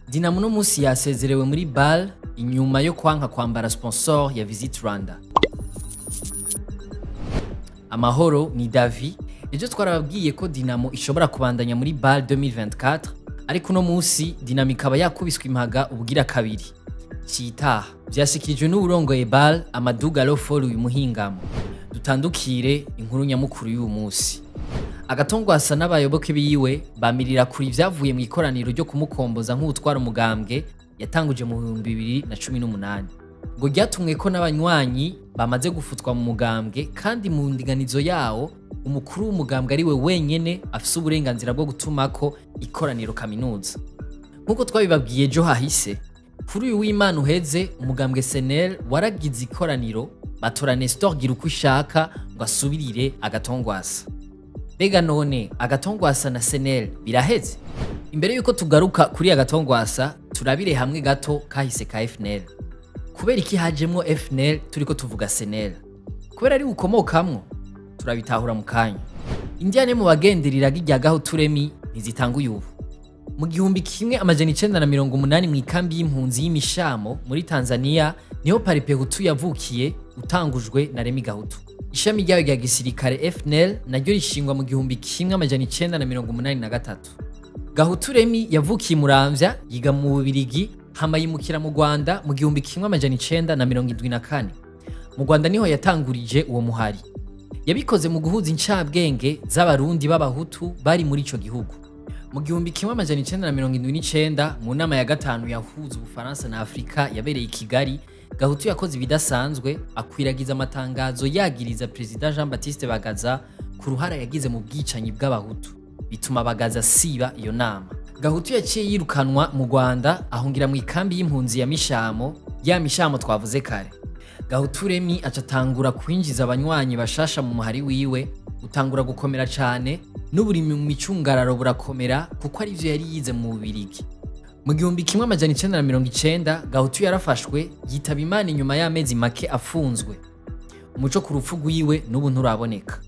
Dinamo uno munsi yasezerewe muri BAL inyuma yo kwanka kwambara sponsor ya Visit Rwanda. Amahoro ni Davi. Ejo twarababwiye ko Dinamo ishobora kubandanya muri BAL 2024, ariko uno munsi Dinamo ikaba yakubiswe impaga ubugira kabiri. Citaha vyashikirijwe n'uwurongoye BAL Amadou Gallo Fall uyu muhingamo. Dutandukire inkuru nyamukuru y'uyu munsi. Agatongwasa n'abayoboke biwe bamirira kuri ivyavuye mu ikoraniro ryo kumukomboza nk'utwara umugambwe yatanguje mu 2018. Ngo ryatumwe ko n'abanywanyi bamaze gufutwa mu mugambwe, kandi mu ndinganizo yawo umukuru w'umugambwe ari we wenyene afise uburenganzira bwo gutumako ikoraniro kaminuza. Nk'uko twabibabwiye ejo hahise, kuri uyu w'Imana uheze umugambwe CNL waragize ikoraniro batora Nestor Girukwishaka ngo asubirire Agatongwasa. Mbega none Agatongwasa na CNL biraheze? Imbere yuko tugaruka kuri Agatongwasa, turabire hamwe gato kahise ka FNL. Kubera iki hajemwo FNL turiko tuvuga CNL? Kubera ari ukomokamwo, turabitahura mu kanya. Indiane mu bagenderira irya Gahutu Remy ntizitanguye ubu. Mu 1980 mu ikambi y'impunzi y'Imishamo muri Tanzania niho Paripehutu yavukiye, utangujwe na Remy Gahutu. Ishami ryayo rya gisirikare FNL naryo rishingwa mu 1983. Gahutu Remy yavukiye Muramvya, yiga mu Bubirigi, hama yimukira mu Rwanda mu 1974. Mu Rwanda niho yatangurije uwo muhari. Yabikoze mu guhuza incabwenge z'abarundi b'abahutu bari muri ico gihugu. Mu 1979 mu nama ya gatanu yahuza Ubufaransa na Afrika yabereye i Kigali, Gahutu yakoze ibidasanzwe akwiragiza amatangazo yagiriza Perezida Jean Baptiste Bagaza ku ruhara yagize mu bwicanyi bw'abahutu, bituma Bagaza siba iyo nama. Gahutu yaciye yirukanwa mu Rwanda ahungira mu ikambi y'impunzi ya Mishamo, ya Mishamo twavuze kare. Gahutu Remy acatangura kwinjiza abanywanyi bashasha mu muhari wiwe, utangura gukomera cane, n'uburimi mu micungararo burakomera kuko ari ivyo yari yize mu Bubirigi. Mu 1990 Gahutu yarafashwe yitaba Imana inyuma y'amezi make afunzwe. Umuco ku rupfu rwiwe n'ubu nturaboneka.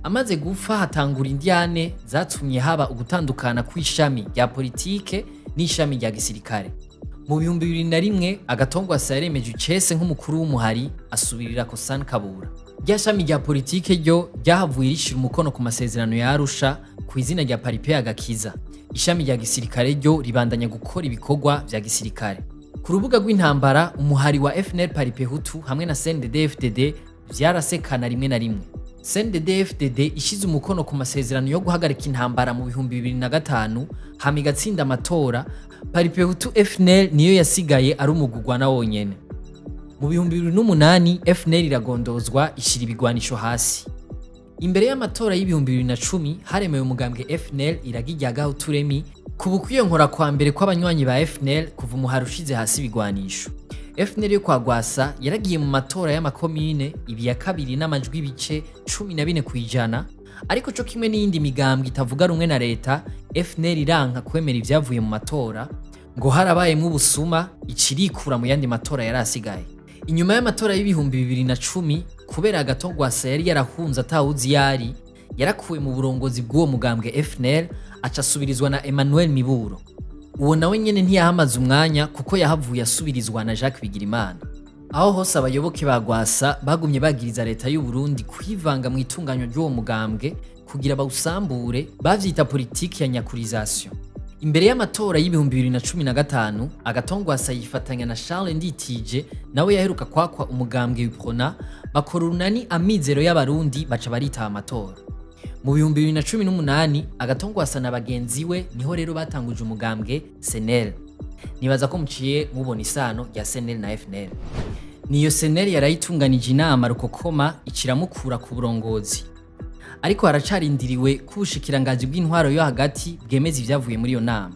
Amaze gupfa hatangura indiane zatumye haba ugutandukana kw'ishami rya politike n'ishami rya gisirikare. Mu 2001 Agatongwasa yaremeje icese nk'umukuru w'umuhari asubirira Kosan Kabura. Rya shami rya politike ryo ryahavuye rishira umukono ku masezerano ya Arusha ku izina rya Paripe Agakiza. Ishami rya gisirikare ryo ribandanya gukora ibikorwa vya gisirikare. Ku rubuga rw'intambara umuhari wa FNL Paripehutu hamwe na CNDD-FDD vyarasekana rimwe na rimwe. CNDD-FDD ishize umukono ku masezerano yo guhagarika intambara mu 2005 hama igatsinda amatora, Paripehutu FNL niyo yasigaye ari umugugwana wonyene. Mu 2008 FNL iragondozwa ishira ibigwanisho hasi. Imbere y'amatora y'ibihumbi 2010 haremewe umugambwe FNL iragi rya Gahutu Remy kuba ukwiyonkora kwa mbere kw'abanywanyi ba FNL kuva umuhari ushize hasi ibigwanisho. FNL yo kwa Rwasa yaragiye mu matora y'amakomine ibi ya kabiri n'amajwi ibice 14%, ariko co kimwe n'iyindi migambwe itavuga rumwe na leta, FNL iranka kwemera ivyavuye mu matora ngo harabayemwo ubusuma, icirikura mu yandi matora yarasigaye. Inyuma y'amatora y'ibihumbi 2010 kubera Agatongwasa yari yarahunze atawuzi yari, yarakuwe mu burongozi bw'uwo mugambwe FNL aca asubirizwa na Emmanuel Miburo. Uwo nawe nyene ntiyahamaze umwanya kuko yahavuye asubirizwa na Jacques Bigirimana. Aho hose abayoboke ba Rwasa bagumye bagiriza leta y'u Burundi kwivanga mu itunganywa ry'uwo mugambwe kugira bawusambure, bavyita politiki ya nyakurisation. Imbere y'amatora y'ibihumbi 2015 Agatongwasa yifatanya na Charles Nditije nawe yaheruka kwakwa umugambwe Uprona, bakora urunani Amizero y'Abarundi baca baritaba amatora. Mu 2018 Agatongwasa na bagenzi we niho rero batanguje umugambwe CNL. Nibaza ko muciye mubona isano rya CNL na FNL. Niyo CNL yarayitunganije inama rukokoma iciramukura ku burongozi. Ariko haracarindiriwe ko ubushikiranganji bw'intwaro yo hagati bwemeza ivyavuye muri iyo nama.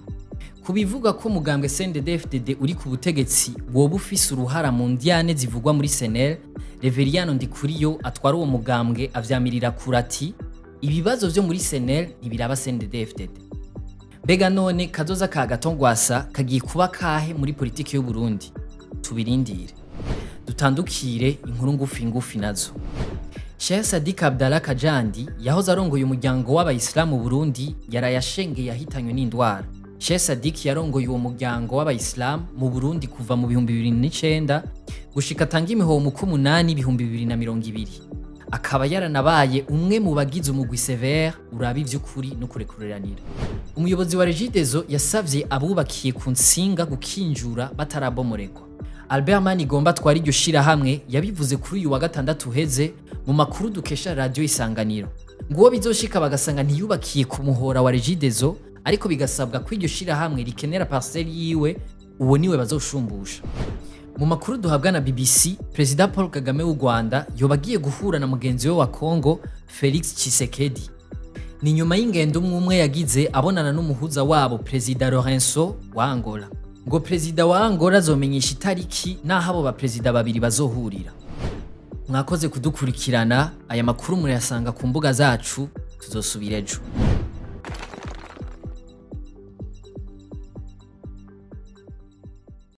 Kubivuga ko umugambwe CNDD-FDD uri ku butegetsi woba ufise uruhara mu ndiane zivugwa muri CNL, Reveriyano Ndikuriyo atwara uwo mugambwe avyamirira kurati ibibazo vyo muri CNL ntibiraba CNDD-FDD. Mbega none kazoza ka Agatongwasa kagiye kuba kahe muri politiki y'u Burundi? Tubirindire. Dutandukire inkuru ngufi ngufi nazo. Sheikh Sadiq Abdallah Kajandi yahoze arongoye umuryango w'abayisilamu Burundi yarayashengeye yahitanywe n'indwara. Sheikh Sadik yarongoye uwo muryango w'abayisilamu mu Burundi kuva mu 2009 gushika atanga imihoho mu k'umunani 2020, akaba yaranabaye umwe mu bagize umugwi sévère uraba ivy'ukuri no kurekuriranira. Umuyobozi wa Regideso yasavye abubakiye ku nsinga gukinjura batarabomoregwa. Albert Manigomba atwara iryo shirahamwe yabivuze kuri uyu wa gatandatu uheze mu makuru dukesha Radio Isanganiro. Nguwo bizoshika bagasanga ntiyubakiye ku muhora wa Regideso, ariko bigasabwa ko iryo shirahamwe rikenera parcelle yiwe, uwo niwe bazoshumbusha. Mu makuru duhabwa na BBC, Perezida Paul Kagame w'u Rwanda yoba agiye guhura na mugenzi we wa Congo Felix Tshisekedi. Ni nyuma y'ingendo umwe umwe yagize abonana n'umuhuza wabo Perezida Lorenzo wa Angola. Ngo Perezida wa Angola azomenyesha itariki n'aho abo baperezida babiri bazohurira. Mwakoze kudukurikirana, aya makuru murayasanga ku mbuga zacu, tuzosubira ejo.